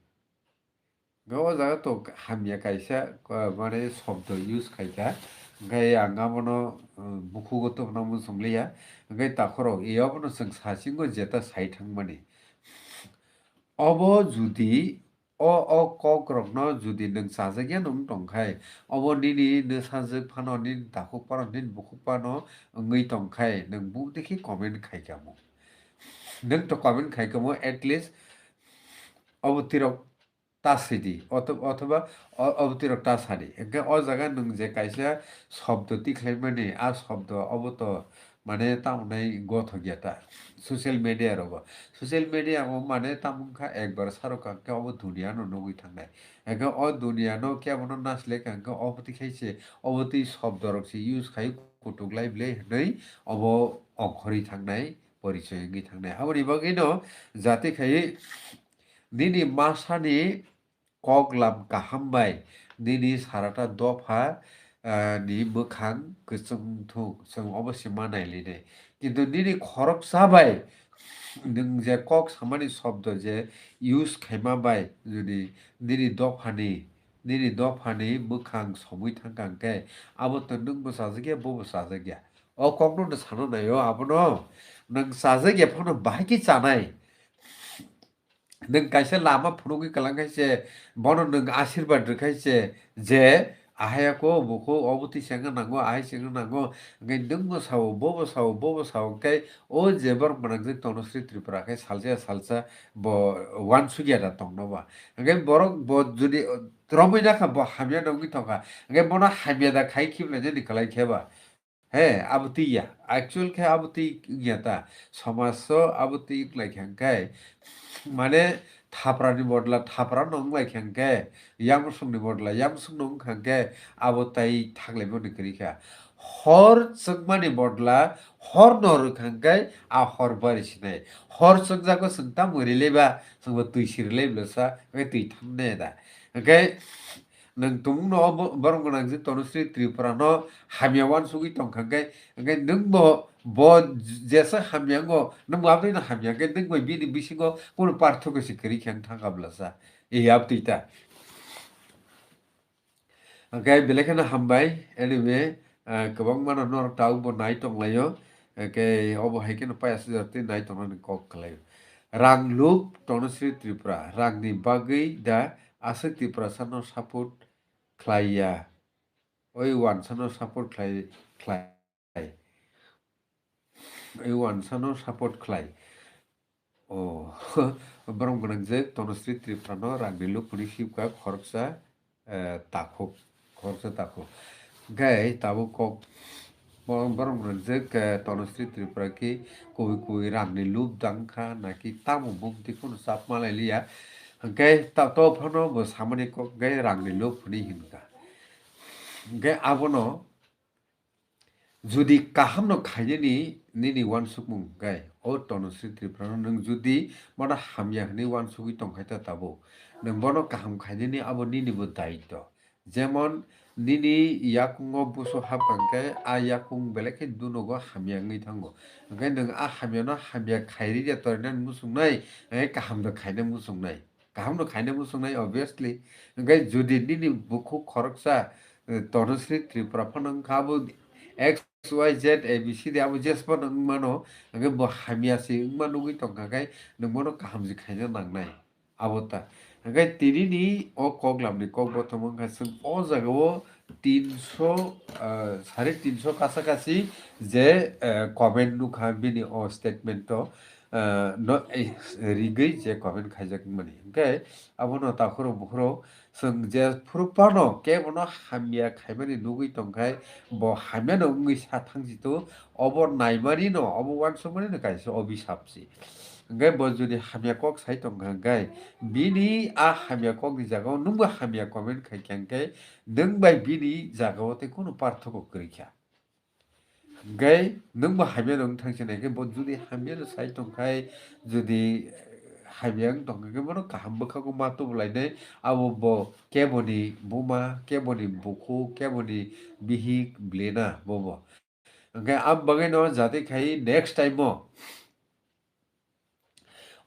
Hwnkhe o jaga to hamya kaisa, ah, mane shobdo use khaikha. Hwnkhe ang abono, ah, bukhugo tongna muchungliya. Hwnkhe takhorok e obono chwng sachingo jeta sai thangmani. Obo judi o, o kokrokno judi nwng chajakya nwng tongkhai, obo nini nwsajwk phano, nini takhuk phano, nini bukhuk phano wngwi tongkhai, nwng bukdikhi comment khaikha mu. Nwng to comment khaikha mu, at least obo tirok ta sidi, otho-, othoba o-, obo tirok ta sadi. Hwnkhe o jaga nwng je kaisa shobdo tikhlaimani, a shobdo obo to mane tamo nai gothok ya ta. Social media rogo. Social media o mane tamo wngkha ekbar sarok kha hwnkhe obo dunia no nugwi thangnai. Hwnkhe o dunia no kebo no nasilai kha hwnkhe obo twi khai se, obo twi shobdo rok se use khai kutuk lai bwlai hwnwi obo ongkhorwi thangnai, porichoi wngwi thangnai. Aboni bagwi no jati khai nini masani kok lam kaham bai nini sarata dopha, ah, ni mwkhang kwchwng thung, chwng obo se ma nai linai. Kintu nini khoroksa bai nwng je kok samani shobdo je use khaima bai jodi nini dophani nini dophani mwkhang somwi thangkha hwnkhe, abo to nwngbo chajakya, bobo chajakya. O kokno no sana naio abono. Nwng chajakya phano bahai khe chanai. Nwng kaisa lama phunugwi kwlang khai se, bono nwng asirwad rwkhai se, je ahai ako bukhuk obo twi se wngna nango, ahai se wngna nango, hwnkhe nwngbo sao, bobo sao, bobo sao, hwnkhe o je borok mwnakjak Tanushree Tripura khe salsa ya salsa bo uansukya da tongno ba. Hwnkhe borok bo jodi romwi nakha bo hamya no wngwi tongkha, hwnkhe bono hamya da khai khiplainani kwlai khe ba. He, abo twi ya. Actual khe abo twi wngya ta. Somaj o abo twi wng lai kha hwnkhe, mane, thapra ni bodla thapra no wng lai kha hwnkhe, yamsung ni bodla yamsung no wng kha hwnkhe, abo tai thang lai mani kwrwi kha. Hor chwngmani bodla hor no rw kha hwnkhe, a hor bari sinai. Hor chwngjago chwng tamo rilai ba, chwngbo twi si rilai bwlasa, hwnkhe twi thangnai da. Hwnkhe, nwng tumungno o bo-, borok gwnang je Tanushree Tripura no hamya uansugwi tongkha hwnkhe, hwnkhe nwngbo bo jesa hamya wngo, nwngbo abono hamya hwnkhe, nwngbai bini bisingo kunu parthokyo se kwrwi khe wng thangkha bwlasa. Ei abtwi ta. Hwnkhe belai kheno hambai, anyway, ah, kwbangma no norok tabuk bo nai tonglaio, hwnkhe obo hai kheno payasajak tei nai tongnani kok khlaio. Rang lub Tanushree Tripura, rangni bagwi da aswk Tiprasa no support khlai ya, oi uansano support khlai, khlai, oi uansano support khlai. O, borok gwnang je Tanushree Tripura no rangni lub hwnwi sibkha khoroksa, eh, takhuk, khoroksa takhuk. Hwnkhe tabuk kok Bo-, borok rwngjak, eh, Tanushree Tripura khe kubui kubui rangni lub dang kha, naki tamo bumtwi kheno chap ma lai liya. Hwnkhe ta-, to phano bo samani kok khe rangni lub hwnwi hinkha. Hwnkhe abono jodi kahamno khainani nini uansukmung hwnkhe, o Tanushree Tripura no nwng jodi bono hamya hwnwi uansugwi tongkha ta tabuk, nwng bono kaham khainani abo nini bo daityo. Jemon nini yakungo buso hapkha hwnkhe, a yakung belai khe dunogo hamya wngwi thango. Hwnkhe nwng a hamyano hamya khairwi ya torinani muchungnai, hwnkhe kaham no khaina muchungnai. Kaham no khaina muchungnai, obviously. Hwnkhe jodi nini bukhuk khoroksa, eh, Tanushree Tripura phano wngkha, abo X Y Z A B C D abo jesbo no wngmano, hwnkhe bo hamya se wngma nugwi tongkha khe nwng bono kaham se khaina nangnai. Abo ta. Hwnkhe tini ni o koklam ni kok bothom wngkha chwng o jaga o tinso, ah, sare tinso kasa kasi je, eh, comment nukha bini o statement o, ah, no, eh, rigwi je comment khaijak mani. Hwnkhe abono takhuro bukhuro chwng je phuru phano kebono hamya khaimani nugwi tongkhai bo hamya no wngwi sa thangsi to obo naimani no obo uansukmani no kaisa obisap si. Hwnkhe bo jodi hamya kok sai tongkha hwnkhe, bini a hamya kokni jagao nwngbo hamya comment khaikha hwnkhe, nwng bai bini jagao tei kunu parthoko kwrwikha. Hwnkhe nwngbo hamya no wng thangsi naikhe, bo jodi hamya no sai tongkhai, jodi, eh, hamya wng tongkha khe bono kaham bwkhago ma tubulainai, abo bo keboni buma, keboni bukhuk, keboni bihik, blena bobo. Hwnkhe am bagwino jati khai next time o.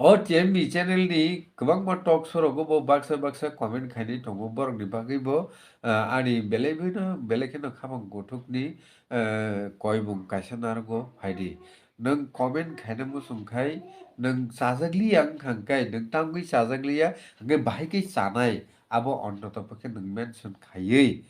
O T M B channel ni kwbangma talk show rogo bo baksa baksa comment khainai tongo, borokni bagwi bo, ah, ani belai bino, belai kheno khamang kuthukni, ah, koimung kaisa narwgo phaidi. Nwng comment khaina muchung khai, nwng chajakliya wngkha hwnkhe, nwng tangwi chajakliya hwnkhe bahai khe chanai, abo ontoto pokhe nwng mention khaiwi.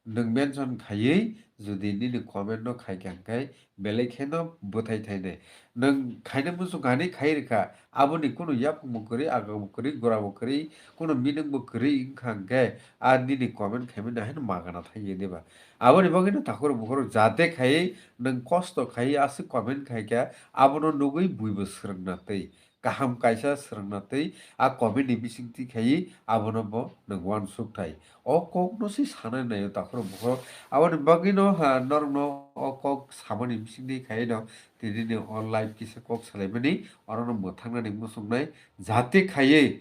Nwng mention khaiwi jodi nini comment no khaikha hwnkhe belai kheno bwthai thainai. Nwng khaina muchung kha hwnwi khai rwkha, aboni kunu yaphangbo kwrwi, agabo kwrwi, gorabo kwrwi, kunu meaning bo kwrwi wngkha hwnkhe, a nini comment khaimani haino magana thangya diba? Aboni bagwino takhurok bukhurok jate khai nwng kosto khai aswk comment khaikha, abono nugwi buibo swrwngna twi. Kaham kaisa swrwngna twi a comment ni bisingtwi khaiwi abono bo nwng uansuk thai. O kok no se sanai naio takhurok bukhurok. Aboni bagwi no, ha, norok no o kok samani bisingtwi khaiwi no tini ni o live kisa kok salaimani oro no mwthang nani muchung nai, jate khaiwi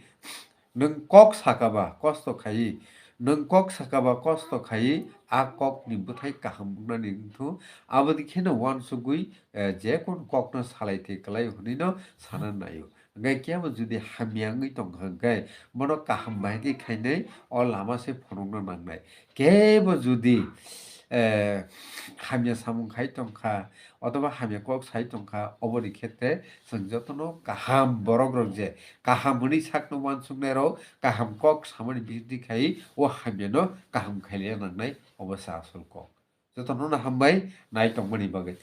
nwng kok saka ba kosto khaiwi, nwng kok saka ba kosto khaiwi a kok ni bwthai kaham wngnani wngthu, aboni kheno uansugwi eh, je kun kok no salai thwi kwlai hwnwi no sana naio. Hwnkhe kebo jodi hamya wngwi tongkha hwnkhe bono kaham bai khe khainai o lama se phunukna nangnai. Kebo jodi, eh, hamya samung khai tongkha othoba hamya kok sai tongkha, oboni khetre chwng jotono kaham borok rok je kaham hwnwi sakno uansuknai rok kaham kok samani bisingtwi khai o hamyano kaham khailaiya nangnai, obo se asol kok. Jotono no hambai nai tongmani bagwi.